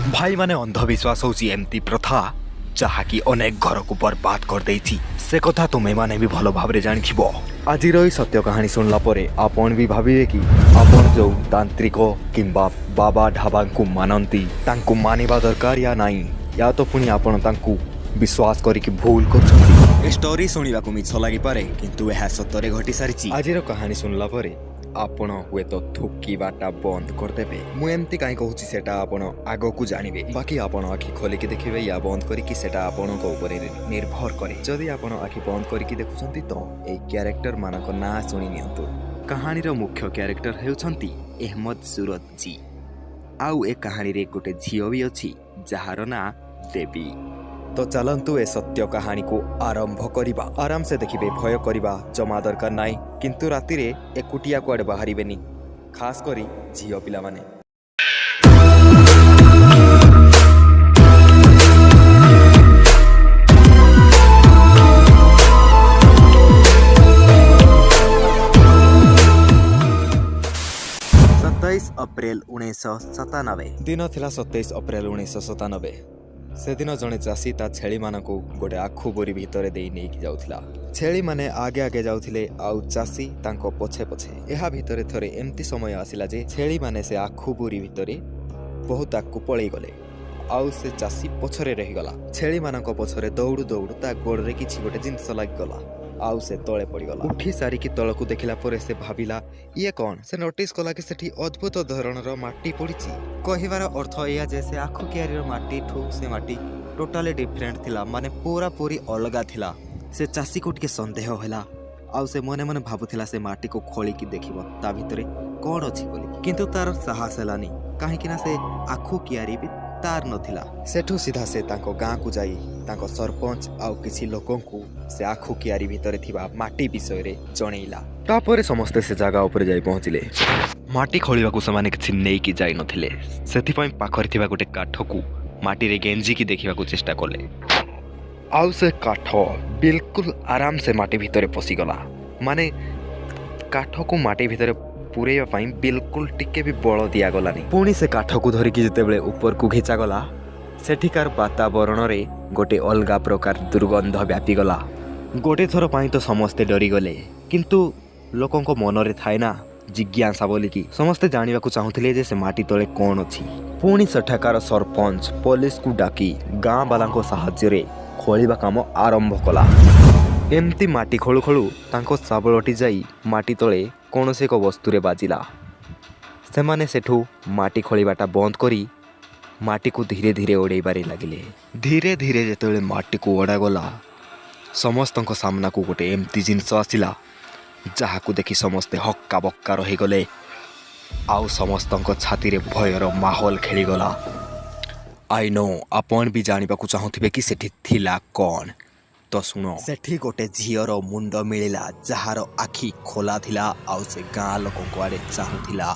ଭାଇମାନେ, ଅନ୍ଧବିଶ୍ୱାସ ହେଉଛି ଏମିତି ପ୍ରଥା ଯାହାକି ଅନେକ ଘରକୁ ବର୍ବାଦ କରିଦେଇଛି। ସେ କଥା ତୁମେମାନେ ବି ଭଲ ଭାବରେ ଜାଣିଥିବ। ଆଜିର ଏଇ ସତ୍ୟ କାହାଣୀ ଶୁଣିଲା ପରେ ଆପଣ ବି ଭାବିବେ କି ଆପଣ ଯେଉଁ ତାନ୍ତ୍ରିକ କିମ୍ବା ବାବା ଢାବାଙ୍କୁ ମାନନ୍ତି, ତାଙ୍କୁ ମାନିବା ଦରକାର ୟା ନାହିଁ, ୟା ତ ପୁଣି ଆପଣ ତାଙ୍କୁ ବିଶ୍ୱାସ କରିକି ଭୁଲ କରୁଛନ୍ତି। ଏ ଷ୍ଟୋରି ଶୁଣିବାକୁ ମିଛ ଲାଗିପାରେ, କିନ୍ତୁ ଏହା ସତରେ ଘଟି ସାରିଛି। ଆଜିର କାହାଣୀ ଶୁଣିଲା ପରେ ଆପଣ ହୁଏତ ଥୁକିବାଟା ବନ୍ଦ କରିଦେବେ। ମୁଁ ଏମିତି କାହିଁ କହୁଛି, ସେଟା ଆପଣ ଆଗକୁ ଜାଣିବେ। ବାକି ଆପଣ ଆଖି ଖୋଲିକି ଦେଖିବେ ୟା ବନ୍ଦ କରିକି, ସେଟା ଆପଣଙ୍କ ଉପରେ ନିର୍ଭର କରେ। ଯଦି ଆପଣ ଆଖି ବନ୍ଦ କରିକି ଦେଖୁଛନ୍ତି, ତ ଏଇ କ୍ୟାରେକ୍ଟର ମାନଙ୍କ ନାଁ ଶୁଣି ନିଅନ୍ତୁ। କାହାଣୀର ମୁଖ୍ୟ କ୍ୟାରେକ୍ଟର ହେଉଛନ୍ତି ଅହମ୍ମଦ ସୁରତ ଜି। ଆଉ ଏ କାହାଣୀରେ ଗୋଟେ ଝିଅ ବି ଅଛି, ଯାହାର ନାଁ ଦେବୀ। ତ ଚାଲନ୍ତୁ, ଏ ସତ୍ୟ କାହାଣୀକୁ ଆରମ୍ଭ କରିବା। ଆରାମସେ ଦେଖିବେ, ଭୟ କରିବା ଜମା ଦରକାର ନାହିଁ। କିନ୍ତୁ ରାତିରେ ଏକୁଟିଆ କୁଆଡ଼େ ବାହାରିବେନି, ଖାସ କରି ଝିଅ ପିଲାମାନେ। 27 ଅପ୍ରେଲ 1997 ଦିନ ଥିଲା। 27 ଅପ୍ରେଲ 1997 ସେଦିନ ଜଣେ ଚାଷୀ ତା ଛେଳିମାନଙ୍କୁ ଗୋଟେ ଆଖୁ ବୋରି ଭିତରେ ଦେଇ ନେଇକି ଯାଉଥିଲା। ଛେଳିମାନେ ଆଗେ ଆଗେ ଯାଉଥିଲେ ଆଉ ଚାଷୀ ତାଙ୍କ ପଛେ ପଛେ। ଏହା ଭିତରେ ଥରେ ଏମିତି ସମୟ ଆସିଲା ଯେ ଛେଳିମାନେ ସେ ଆଖୁ ବୋରି ଭିତରେ ବହୁତ ଆଗକୁ ପଳେଇଗଲେ ଆଉ ସେ ଚାଷୀ ପଛରେ ରହିଗଲା। ଛେଳିମାନଙ୍କ ପଛରେ ଦୌଡ଼ୁ ଦୌଡ଼ୁ ତା ଗୋଡ଼ରେ କିଛି ଗୋଟେ ଜିନିଷ ଲାଗିଗଲା ଆଉ ସେ ତଳେ ପଡ଼ିଗଲା। ଉଠି ସାରିକି ତଳକୁ ଦେଖିଲା ପରେ ସେ ଭାବିଲା, ଇଏ କ'ଣ? ସେ ନୋଟିସ୍ କଲା କି ସେଠି ଅଦ୍ଭୁତ ଧରଣର ମାଟି ପଡ଼ିଛି। କହିବାର ଅର୍ଥ ଏଇଆ ଯେ ସେ ଆଖୁ କିଆରୀର ମାଟିଠୁ ସେ ମାଟି ଟୋଟାଲି ଡିଫରେଣ୍ଟ ଥିଲା, ମାନେ ପୁରାପୁରି ଅଲଗା ଥିଲା। ସେ ଚାଷୀକୁ ଟିକେ ସନ୍ଦେହ ହେଲା ଆଉ ସେ ମନେ ମନେ ଭାବୁଥିଲା ସେ ମାଟିକୁ ଖୋଳିକି ଦେଖିବ ତା ଭିତରେ କ'ଣ ଅଛି ବୋଲି। କିନ୍ତୁ ତାର ସାହସ ହେଲାନି, କାହିଁକି ନା ସେ ଆଖୁ କିଆରୀ ବି ତାର ନଥିଲା। ସେଠୁ ସିଧା ସେ ତାଙ୍କ ଗାଁକୁ ଯାଇ ତାଙ୍କ ସରପଞ୍ଚ ଆଉ କିଛି ଲୋକଙ୍କୁ ସେ ଆଖୁ କିଆରୀ ଭିତରେ ଥିବା ମାଟି ବିଷୟରେ ଜଣେଇଲା। ତାପରେ ସମସ୍ତେ ସେ ଜାଗା ଉପରେ ଯାଇ ପହଞ୍ଚିଲେ। ମାଟି ଖୋଳିବାକୁ ସେମାନେ କିଛି ନେଇକି ଯାଇନଥିଲେ, ସେଥିପାଇଁ ପାଖରେ ଥିବା ଗୋଟେ କାଠକୁ ମାଟିରେ ଗେଞ୍ଜିକି ଦେଖିବାକୁ ଚେଷ୍ଟା କଲେ। ଆଉ ସେ କାଠ ବିଲକୁଲ ଆରାମସେ ମାଟି ଭିତରେ ପଶିଗଲା। ମାନେ କାଠକୁ ମାଟି ଭିତରେ ପୁରେଇବା ପାଇଁ ବିଲକୁଲ ଟିକେ ବି ବଳ ଦିଆଗଲାନି। ପୁଣି ସେ କାଠକୁ ଧରିକି ଯେତେବେଳେ ଉପରକୁ ଘିଚାଗଲା, ସେଠିକାର ବାତାବରଣରେ ଗୋଟେ ଅଲଗା ପ୍ରକାର ଦୁର୍ଗନ୍ଧ ବ୍ୟାପିଗଲା। ଗୋଟେ ଥର ପାଇଁ ତ ସମସ୍ତେ ଡରିଗଲେ, କିନ୍ତୁ ଲୋକଙ୍କ ମନରେ ଥାଏ ନା ଜିଜ୍ଞାସା ବୋଲିକି। ସମସ୍ତେ ଜାଣିବାକୁ ଚାହୁଁଥିଲେ ଯେ ସେ ମାଟି ତଳେ କ'ଣ ଅଛି। ପୁଣି ସେଠାକାର ସରପଞ୍ଚ ପୋଲିସକୁ ଡାକି ଗାଁ ବାଲାଙ୍କ ସାହାଯ୍ୟରେ ଖୋଳିବା କାମ ଆରମ୍ଭ କଲା। ଏମିତି ମାଟି ଖୋଳୁ ଖୋଳୁ ତାଙ୍କ ଶାବଳଟି ଯାଇ ମାଟି ତଳେ କୌଣସି ଏକ ବସ୍ତୁରେ ବାଜିଲା। ସେମାନେ ସେଠୁ ମାଟି ଖୋଳିବାଟା ବନ୍ଦ କରି ମାଟିକୁ ଧୀରେ ଧୀରେ ଓଡ଼େଇବାରେ ଲାଗିଲେ। ଧୀରେ ଧୀରେ ଯେତେବେଳେ ମାଟିକୁ ଓଡ଼ାଗଲା, ସମସ୍ତଙ୍କ ସାମ୍ନାକୁ ଗୋଟେ ଏମିତି ଜିନିଷ ଆସିଲା, ଯାହାକୁ ଦେଖି ସମସ୍ତେ ହକ୍କା ବକ୍କା ରହିଗଲେ ଆଉ ସମସ୍ତଙ୍କ ଛାତିରେ ଭୟର ମାହୋଲ ଖେଳିଗଲା। I no, ଆପଣ ବି ଜାଣିବାକୁ ଚାହୁଁଥିବେ କି ସେଠି ଥିଲା କ'ଣ। ତ ଶୁଣ, ସେଠି ଗୋଟେ ଝିଅର ମୁଣ୍ଡ ମିଳିଲା, ଯାହାର ଆଖି ଖୋଲା ଥିଲା ଆଉ ସେ ଗାଁ ଲୋକଙ୍କ ଆଡ଼େ ଚାହୁଁଥିଲା।